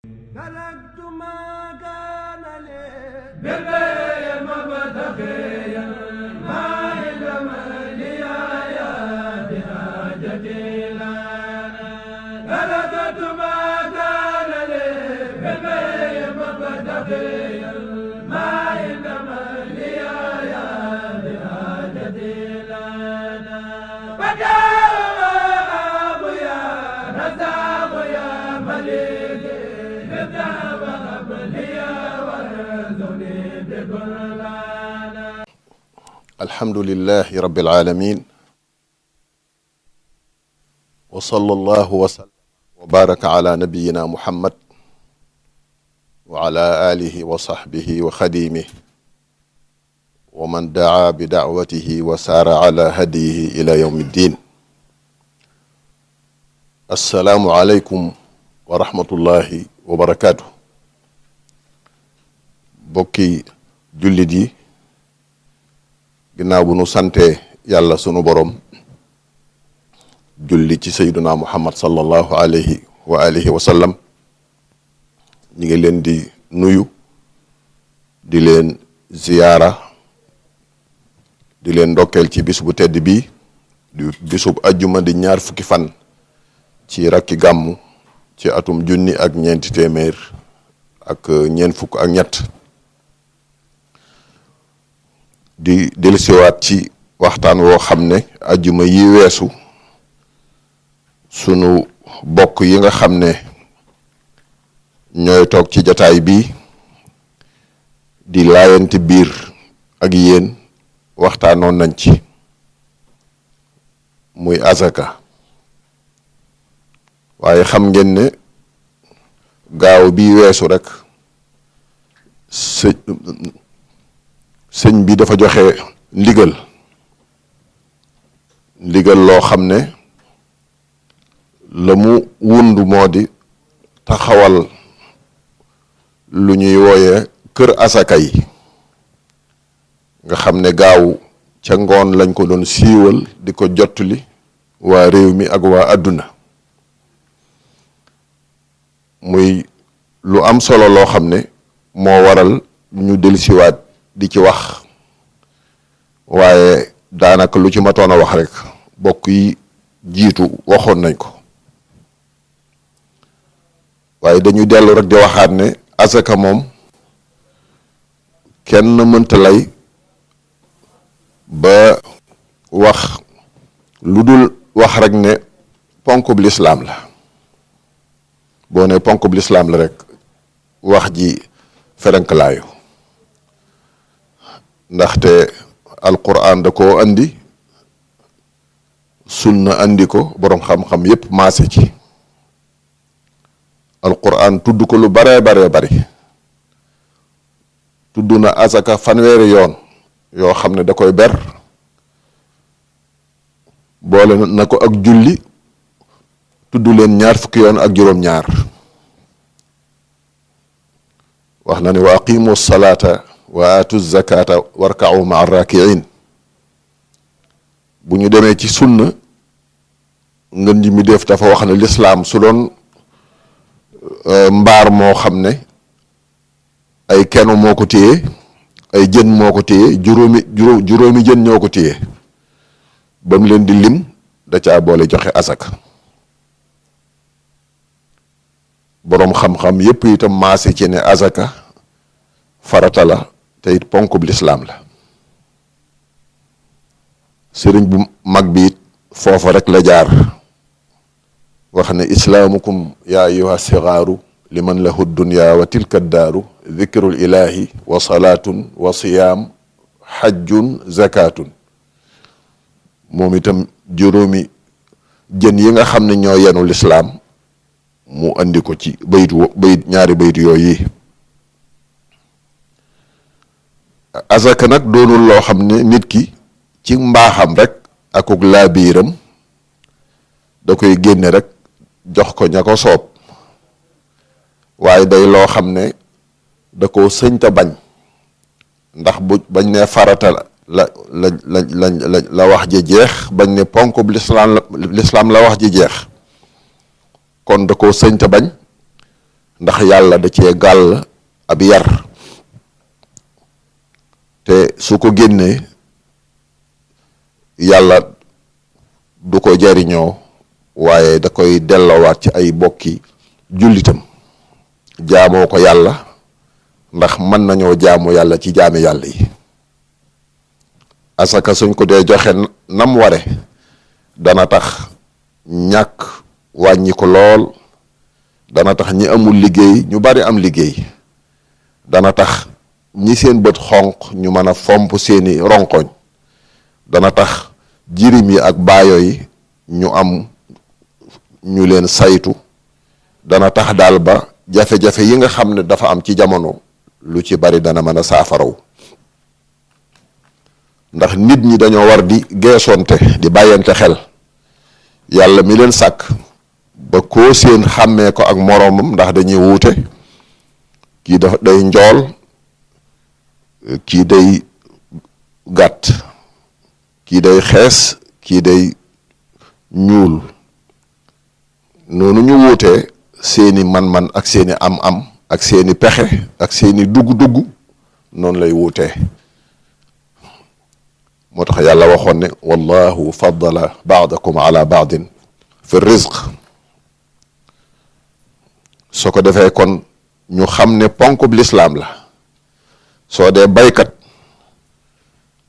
تركت ما كان لي بالبيع مبتغيا ما علم لي يا بحاجتي لنا تركت ما كان لي بالبيع مبتغيا ما علم لي يا بحاجتي لنا فجاء يا رزاق يا مليك الحمد لله رب العالمين وصلى الله وسلم وبارك على نبينا محمد وعلى آله وصحبه وخديمه ومن دعا بدعوته وسار على هديه إلى يوم الدين. السلام عليكم ورحمة الله وبركاته. bokki jullit yi ginnaaw bu nu sante yàlla sunu borom julli ci sayyiduna muhammad sallallahu alayhi wa alihi wa sallam ñi ngi leen di nuyu di leen ziyaara di leen ndokkeel ci bis bu tedd bi di bisub ajjuma di ñaar fukki fan ci rakki gàmmu ci atum junni ak ñeenti téeméer ak ñeent fukk ak ñett di dellusiwaat ci waxtaan woo xam ne ajjuma yi weesu sunu bokk yi nga xam ne ñooy toog ci jataay bi di laayante biir ak yéen waxtaanoon nañ ci muy azaka waaye xam ngeen ne gaaw bi weesu rek sëñ bi dafa joxe ndigal loo xam ne la mu wund moo di taxawal lu ñuy wooye kër asaka yi nga xam ne gaaw ca ngoon lañ ko doon siiwal di ko jottali waa réew mi ak waa àdduna muy lu am solo loo xam ne moo waral ñu dellusiwaat di ci wax waaye daanaka lu ci matoon a wax rek bokk yi jiitu waxoon nañ ko waaye dañuy dellu rek di waxaat ne asaka moom kenn mënta lay ba wax lu dul wax rek ne ponkub lislaam la boo ne ponkub lislaam la rek wax ji ferenklaayu ndaxte alquran da koo andi sunna andi ko boroom xam-xam yépp maase ci alquran tudd ko lu baree bari tudd na asaka fanweeri yoon yoo xam ne da koy ber boole na ko ak julli tudd leen ñaar fukki yoon ak juróom-ñaar wax na ne wa aqimu salata wa atu zakata warka'u ma'a raki'in bu ñu demee ci sunna ngën ji mi def dafa wax ne lislaam su doon mbaar moo xam ne ay kenu moo ko téye ay jën moo ko téye juróomi jën ñoo ko téye ba mu leen di lim da caa boole joxe asaka boroom xam-xam yépp itam maase ci ne asaka farata la te it ponkub lislaam la sëriñ bu mag bi it foofa rek la jaar wax ne islaamukum yaa ayyuha sigaaru liman lahu dunya wa tilka daaru dhikrul ilahi wa salaatun wa siyaam xajjun zakatun moom itam juróomi jën yi nga xam ne ñoo yenu lislaam mu andi ko ci ñaari baytu yooyu azaka nag doonul loo xam ne nit ki ci mbaaxam rek akuk laabiiram da koy génne rek jox ko ña ko soob waaye day loo xam ne da ko sëñta bañ ndax bu bañ ne farata la wax ji jeex bañ ne ponk bu lislaam la wax ji jeex kon da koo sëñta bañ ndax yàlla da cee gàll ab yar te su ko génnee yàlla du ko jariñoo waaye da koy delloowaat ci ay bokki jullitam jaamoo ko yàlla ndax mën nañoo jaamu yàlla ci jaami yàlla yi. asaka suñ ko dee joxe nam ware dana tax ñàkk wàññi ko lool, dana tax ñi amul liggéey ñu bari am liggéey, dana tax ñi seen bët xonq ñu mën a fomp seeni ronkoñ, dana tax jirim yi ak baayo yi ñu am ñu leen saytu, dana tax daal ba jafe-jafe yi nga xam ne dafa am ci jamono lu ci bari dana mën a saafaraw. ndax nit ñi dañoo war di geesonte di bàyyante xel. yàlla mi leen sàkk ba koo seen xàmmee ko ak moroomam ndax dañuy wuute, kii dafa day njool, kii day gàtt, kii day xees, kii day ñuul. noonu ñu wuutee seeni man-man ak seeni am-am ak seeni pexe ak seeni dugg-dugg noonu lay wuutee. moo tax yàlla waxoon ne wallahu faddala baadakum ala baadin fi rizq. soo ko defee kon ñu xam ne ponkub lislaam la. soo dee baykat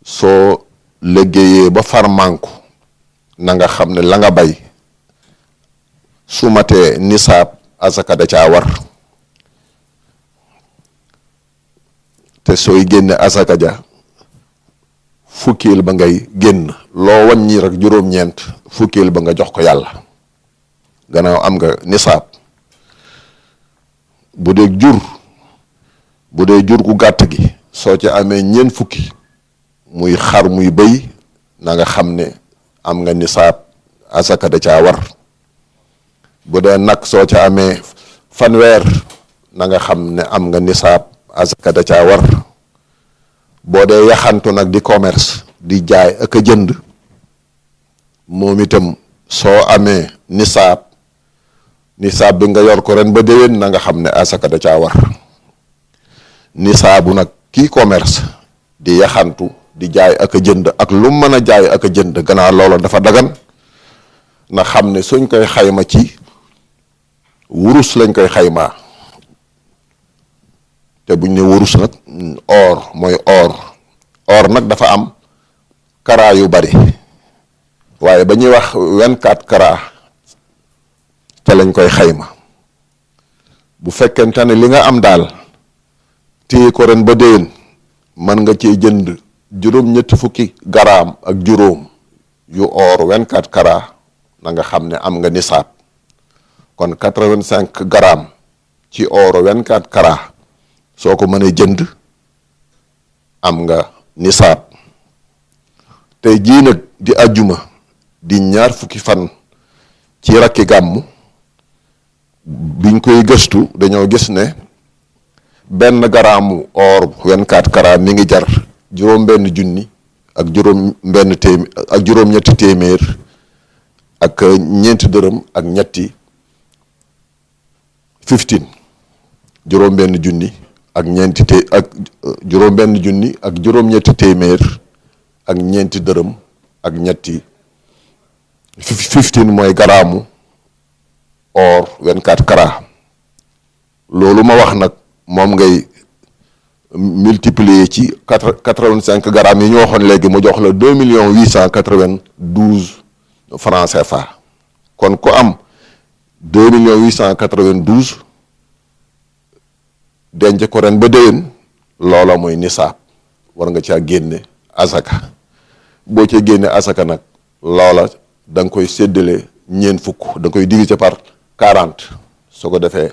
soo liggéeyee ba far mànku na nga xam ne la nga bay su matee nisaab asaka da caa war. te sooy génne asaka ja fukkeel ba ngay génn loo wàññi rek juróom-ñeent fukkeel ba nga jox ko yàlla gannaaw am nga nisaab. bu dee jur gu gàtt gi soo ci amee ñeent fukki muy xar muy bëy na nga xam ne am nga nisaab asaka da caa war. bu dee nag soo ca amee fanweer na nga xam ne am nga nisaab asaka da caa war. boo dee yaxantu nag di commerce di jaay ak a jënd moom itam soo amee nisaab bi nga yor ko ren ba déwén na nga xam ne asaka da caa war. nisaabu nag kii commerce di yaxantu di jaay ak a jënd ak lu mën a jaay ak a jënd gannaaw loola dafa dagan na xam ne suñ koy xayma ci wurus lañ koy xaymaa. te buñ ne wurus nag or mooy or nag dafa am kara yu bari waaye ba ñuy wax 24 kara te lañ koy xayma. bu fekkente ne li nga am daal téye ko ren ba déwén mën nga cee jënd juróom-ñetti fukki garaam ak juróom yu or 24 kara na nga xam ne am nga nisaab. kon 85 garaam ci or 24 kara soo ko mënee jënd am nga nisaab. tey jii nag di ajjuma di ñaar fukki fan ci rakki gàmmu biñ koy gëstu dañoo gis ne benn garaamu or 24 kara mi ngi jar juróom-benn junni ak juróom-ñetti téeméer ak ñeenti dërëm ak ñetti 15 juróom-benn junni ak juróom-ñetti téeméer ak ñeenti dërëm ak ñetti 15 mooy garaamu or 24 kara. loolu ma wax nag moom ngay multiplier ci 85 grammes yi ñu waxoon léegi mu jox la 2 francs CFA. kon ku am 2 denc ko ren ba déwén loola mooy nisaab war nga caa génne asaka. boo ca génne asaka nag loola da nga koy séddale ñeent fukk da nga koy diviser par 40 soo ko defee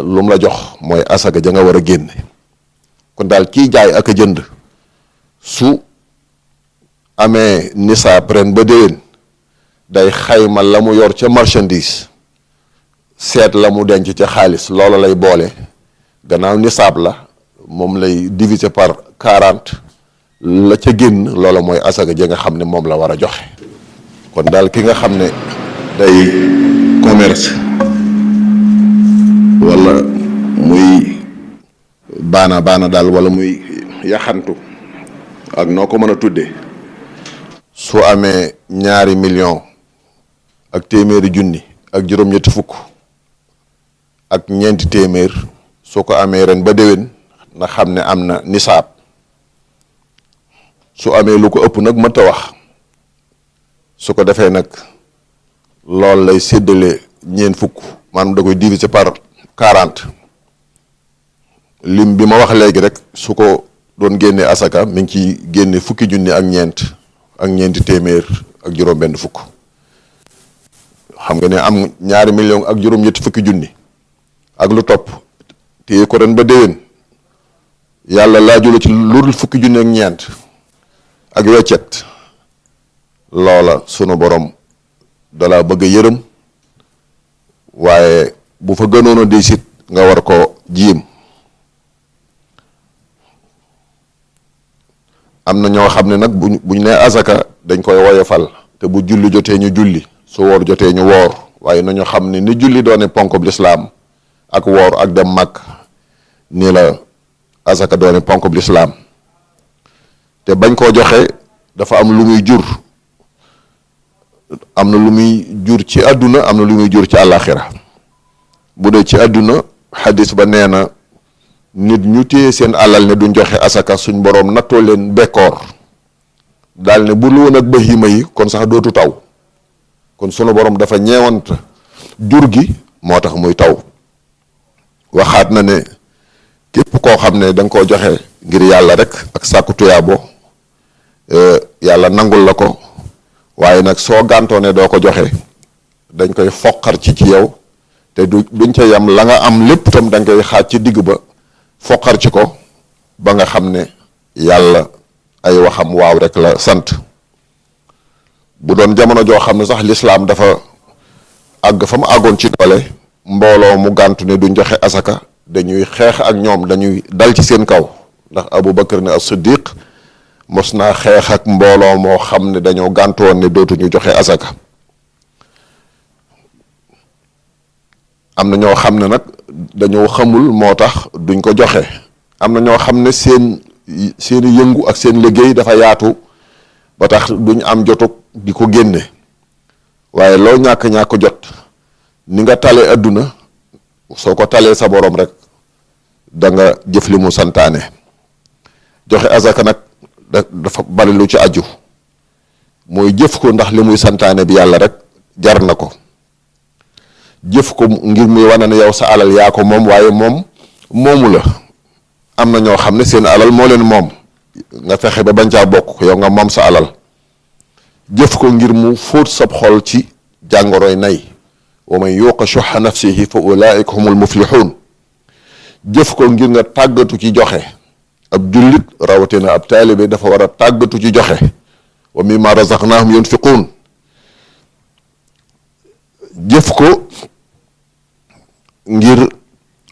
lu mu la jox mooy asaka ja nga war a génne. kon daal kii jaay ak a jënd su amee nisaab ren ba déwén day xayma la mu yor ca marchandise seet la mu denc ca xaalis loola lay boole gannaaw nisaab la moom lay diviser par 40 la ca génn loola mooy asaka ja nga xam ne moom la war a joxe. kon daal ki nga xam ne day commerce wala muy baana daal wala muy yaxantu ak noo ko mën a tuddee su amee 2 millions ak téeméeri junni ak juróom-ñetti fukk ak ñeenti téeméer soo ko amee ren ba déwén na xam ne am na nisaab su amee lu ko ëpp nag mënta wax su ko defee nag loolu lay séddale ñeent fukk maanaam da koy diviser par 40 lim bi ma wax léegi rek su ko doon génnee asaka mi ngi ciy génne fukki junni ak ñeenti téeméer ak juróom-benn fukk xam nga ne am 2 millions ak juróom-ñetti fukki junni ak lu topp téye ko ren ba déwén yàlla laajula ci lu dul fukki junni ak ñeent ak weccet loola sunu borom dala bëgg a yërëm waaye bu fa gënoon a diisit nga war ko jiim am na ñoo xam ne nag buñ nee asaka dañ koy woyofal te bu julli jotee ñu julli su woor jotee ñu woor waaye nañu xam ne ni julli doone ponk bu lislaam ak woor ak dem mag ni la asaka doone ponk bu lislaam te bañ koo joxe dafa am lu muy jur am na lu muy jur ci àdduna am na lu muy jur ci àllaaxira bu dee ci àdduna xadis ba nee na nit ñu téye seen alal ne duñ joxe asaka suñ boroom nattoo leen bekkoor daal ne bu lu woon ak bahima yi kon sax dootu taw kon sunu boroom dafa ñeewant jur gi moo tax muy taw waxaat na ne képp koo xam ne da nga koo joxe ngir yàlla rek ak sàkku tuyaabo yàlla nangul la ko waaye nag soo gàntoo ne doo ko joxe dañ koy foqar ci yow te duñ ca yam la nga am lépp tam da nga koy xaaj ci digg ba foqar ci ko ba nga xam ne yàlla ay waxam waaw rek la sant bu doon jamono joo xam ne sax lislaam dafa àgg fa mu àggoon ci doole mbooloo mu gàntu ne duñ joxe asaka dañuy xeex ak ñoom dañuy dal ci seen kaw ndax Abu Bakar ne as-Siddiq mos naa xeex ak mbooloo moo xam ne dañoo gàntu woon ne dootuñu joxe asaka am na ñoo xam ne nag dañoo xamul moo tax duñ ko joxe am na ñoo xam ne seeni yëngu ak seen liggéey dafa yaatu ba tax duñ am jotug di ko génne waaye loo ñàkk jot ni nga tale adduna soo ko talee sa borom rek da nga jëf li mu santaane joxe asaka nag dafa bari lu ci aju mooy jëf ko ndax li muy santaane bi yàlla rek jar na ko jëf ko ngir muy wane ne yow sa alal yaa ko moom waaye moom moomu la am na ñoo xam ne seen alal moo leen moom nga fexe ba bañ caa bokk yow nga moom sa alal jëf ko ngir mu fóot sab xol ci jàngoroy nay wa man yuqa shuha nafsihi fa ulaika humul muflihun jëf ko ngir nga tàggatu ci joxe ab jullit rawatina ab taalibe dafa war a tàggatu ci joxe wa mimma razaqnahum yunfiqun jëf ko ngir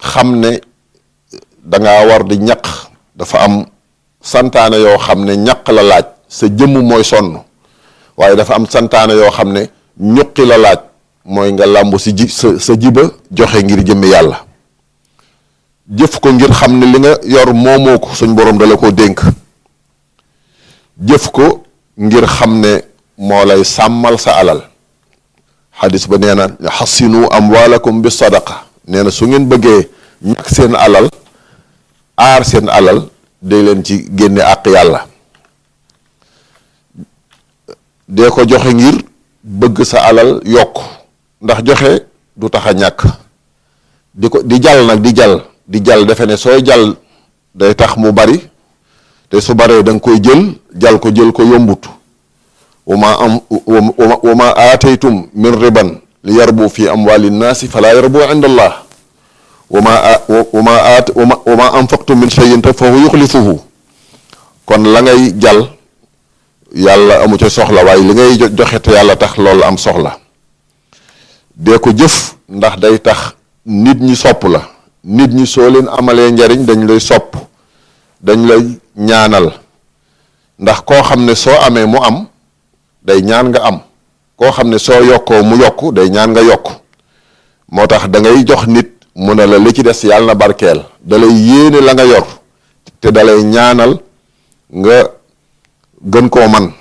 xam ne danga war di ñaq dafa am santaane yoo xam ne ñaq la laaj sa jëmm mooy sonn waaye dafa am santaane yoo xam ne ñuqi la laaj mooy nga làmbu si sa jiba joxe ngir jëmmi yàlla jëf ko ngir xam ne li nga yor moomoo ko suñ boroom dala ko dénk jëf ko ngir xam ne moo lay sàmmal sa alal xadis ba nee na xasinu amwaalakum bi sadaqa nee na su ngeen bëggee ñàkk seen alal aar seen alal day leen ci génne àq yàlla dee ko joxe ngir bëgg sa alal yokk ndax joxe du tax a ñàkk di jàll nag di jàll defe ne sooy jàll day tax mu bari te su baree da nga koy jël ko yombut wa ma aataytum min riban li yarbu fi amwali nnaasi fala yarbu inda allah wa ma anfaqtum min shay'in fa huwa yuxlifuhu kon la ngay jàll yàlla amu ca soxla waaye li ngay joxe te yàlla tax loolu am soxla dee ko jëf ndax day tax nit ñi sopp la nit ñi soo leen amalee njariñ dañ lay sopp dañ lay ñaanal ndax koo xam ne soo amee mu am day ñaan nga am koo xam ne soo yokkoo mu yokk day ñaan nga yokk moo tax da ngay jox nit mu ne la li ci des yàlla na barkeel, dalay yéene la nga yor te dalay ñaanal nga gën koo man.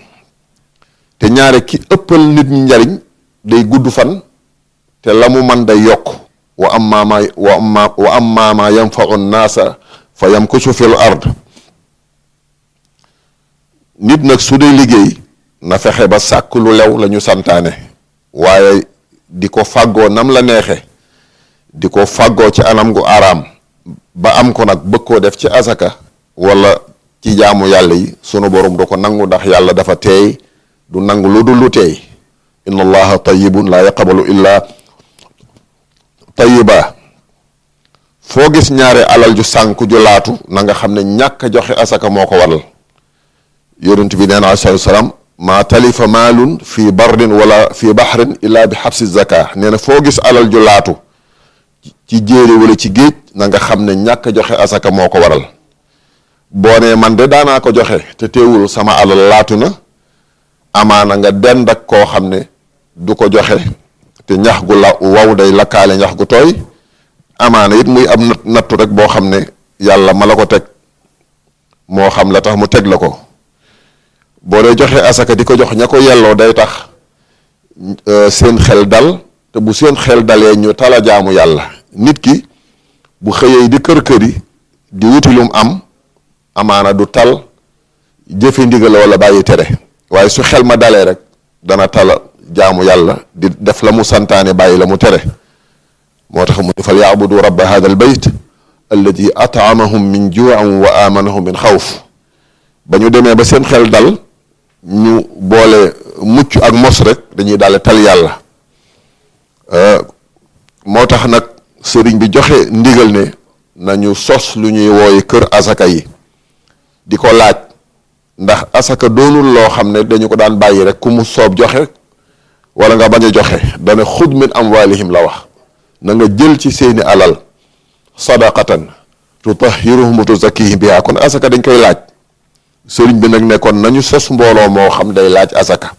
te ñaare ki ëppal nit ñi njariñ day gudd fan te la mu man day yokk. wa amma ma yanfa'u nnaasa fa yamkusu fil ard. nit nag su dee liggéey na fexe ba sàkk lu lew la ñu santaane, waaye di ko fàggoo nam la neexe, di ko fàggoo ci anam gu araam ba am ko nag bëgg koo def ci asaka wala ci jaamu yàlla yi, sunu borom du ko nangu, ndax yàlla dafa teey, du nangu lu dul lu teey. inna allaha tayyibun la yaqbalu illa tayyiba. foo gis ñaare alal ju sànku ju laatu na nga xam ne ñàkk a joxe asaka moo ko waral. yonent bi nee na alayhi salaam maa talifa maalun fii bardin wala fii baxrin illa bi xabsi zaka. nee na foo gis alal ju laatu ci jéere wala ci géej na nga xam ne ñàkk a joxe asaka moo ko waral. boo nee man de daanaa ko joxe te teewul sama alal laatu na, amaana nga dend ak koo xam ne du ko joxe te ñax gu la waw day lakkaale ñax gu tooy. amaana it muy ab nattu rek boo xam ne yàlla ma la ko teg moo xam la tax mu teg la ko. boo dee joxe asaka di ko jox ña ko yelloo day tax seen xel dal, te bu seen xel dalee ñu tala jaamu yàlla. nit ki bu xëyee di kër-këri di wuti lum am, amaana du tal jëfe ndigal wala bàyyi tere, waaye su xel ma dalee rek dana tala jaamu yàlla di def la mu santaane bàyyi la mu tere. moo tax mu ne fal yaabudu rabba hada al bayt alladi ataamahum min juu'in wa amanahum min xawf. ba ñu demee ba seen xel dal, ñu boole mucc ak mos rek dañuy daal tal yàlla. moo tax nag sëriñ bi joxe ndigal ne nañu sos lu ñuy wooye kër asaka yi di ko laaj, ndax asaka doonul loo xam ne dañu ko daan bàyyi rek ku mu soob joxe wala nga bañ a joxe. dana xud min amwalihim la wax, na nga jël ci seeni alal sadaqatan tutahhiruhum wa tuzakkihim biha. kon asaka dañ koy laaj. sëriñ bi nag nekkoon nañu sos mbooloo moo xam day laaj asaka.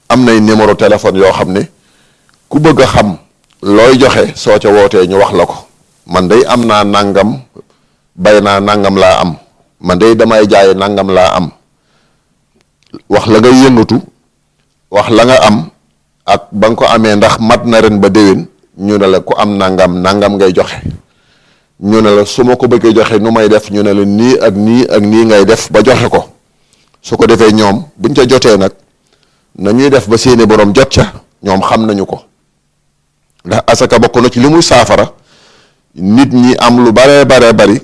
am nay numéro téléphone yoo xam ne ku bëgg a xam looy joxe soo ca wootee ñu wax la ko. man day am naa nangam, bay naa nangam laa am, man day damay jaay nangam laa am. wax la nga yëngatu, wax la nga am ak ba nga ko amee ndax mat na ren ba déwén, ñu ne la ku am nangam ngay joxe. ñu ne la su ma ko bëggee joxe nu may def, ñu ne la nii ak nii ak nii ngay def ba joxe ko. su ko defee ñoom buñ ca jotee nag nañuy def ba seeni borom jot ca, ñoom xam nañu ko. ndax asaka bokk na ci li muy saafara nit ñi am lu baree bari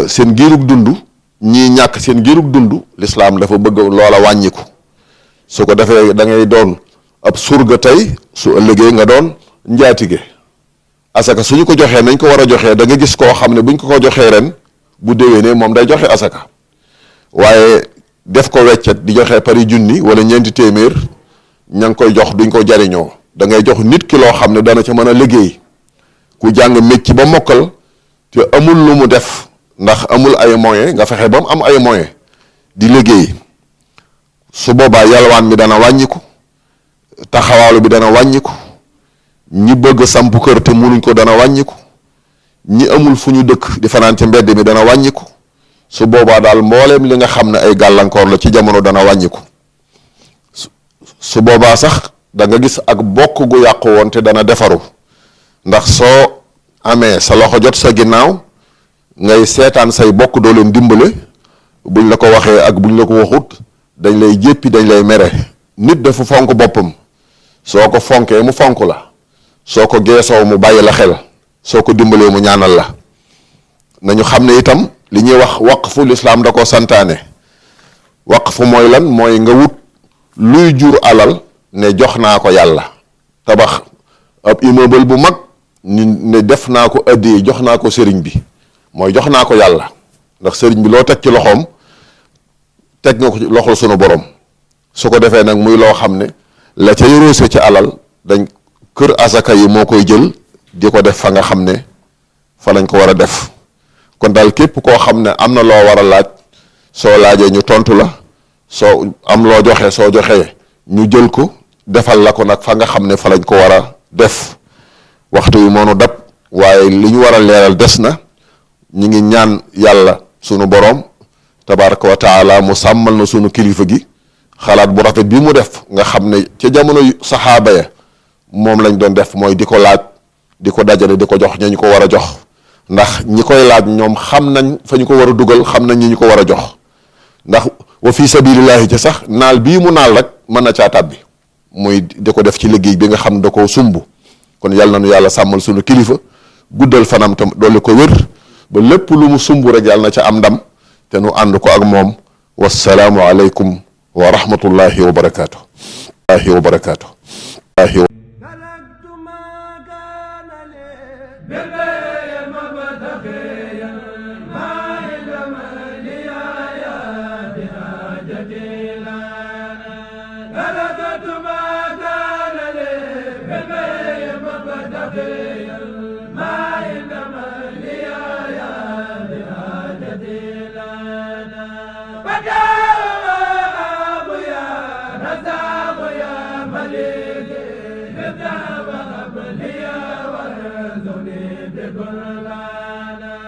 seen giirug dund, ñii ñàkk seen giirug dund. lislaam dafa bëgg loola wàññiku. su ko defee da ngay doon ab surga tey, su ëllëgee nga doon njaatige. asaka suñu ko joxee nañ ko war a joxee, da nga gis koo xam ne buñ ko joxee ren bu déwénee moom day joxe asaka. waaye def ko weccet di joxe pari junni wala ñeenti téeméer, ña ngi koy jox duñ ko jariñoo. da ngay jox nit ki loo xam ne dana ca mën a liggéey. ku jàng mécc ba mokkal te amul lu mu def ndax amul ay moyen, nga fexe ba mu am ay moyen di liggéey. su boobaa yalwaan mi dana wàññiku, taxawaalu bi dana wàññiku, ñi bëgg samp kër te munuñ ko dana wàññiku, ñi amul fu ñu dëkk di fanaan ci mbedd mi dana wàññiku. su boobaa daal mbooleem li nga xam ne ay gàllankoor la ci jamono dana wàññiku. su boobaa sax da nga gis ak bokk gu yàqu woon te dana defaru, ndax soo amee sa loxo jot sa ginnaaw ngay seetaan say bokk doo leen dimbale, buñ la ko waxee ak buñ la ko waxut dañ lay jéppi, dañ lay mere. nit dafa fonk boppam, soo ko fonkee mu fonk la, soo ko geesoo mu bàyyi la xel, soo ko dimbalee mu ñaanal la. nañu xam ne itam li ñuy wax waqfu lislaam da ko santaane. waqfu mooy lan? mooy nga wut luy jur alal ne jox naa ko yàlla. tabax ab immeuble bu mag ne def naa ko addiya, jox naa ko sëriñ bi, mooy jox naa ko yàlla. ndax sëriñ bi loo teg ci loxoom teg nga ko ci loxol sunu borom. su ko defee nag muy loo xam ne la ca yoroose ci alal dañ kër asaka yi moo koy jël di ko def fa nga xam ne fa lañ ko war a def. kon daal képp koo xam ne am na loo war a laaj, soo laajee ñu tontu la. soo am loo joxe, soo joxee ñu jël ko defal la ko nag fa nga xam ne fa lañ ko war a def. waxtu wi moonu dab waaye li ñu war a leeral des na. ñi ngi ñaan yàlla sunu boroom tabaraka wa taala mu sàmmal na sunu kilifa gi xalaat bu rafet bi mu def nga xam ne ca jamono saxaaba ya moom lañ doon def mooy di ko laaj di ko dajale di ko jox ña ñu ko war a jox ndax ñi koy laaj ñoom xam nañ fa ñu ko war a dugal xam nañ ñi ñu ko war a jox ndax wa fi sabilillahi ci sax naal bii mu naal rek mën na caa tàbbi muy di ko def ci liggéey bi nga xam da koo sumb kon yàlla na nu yàlla sàmmal sunu kilifa guddal fanam tam dolli ko wér ba lépp lu mu sumb rek yàlla na ca am ndam te nu ànd ko ak moom wassalaamu aleykum wa rahmatullahi wa barakaatu. wa barakaatu. Good.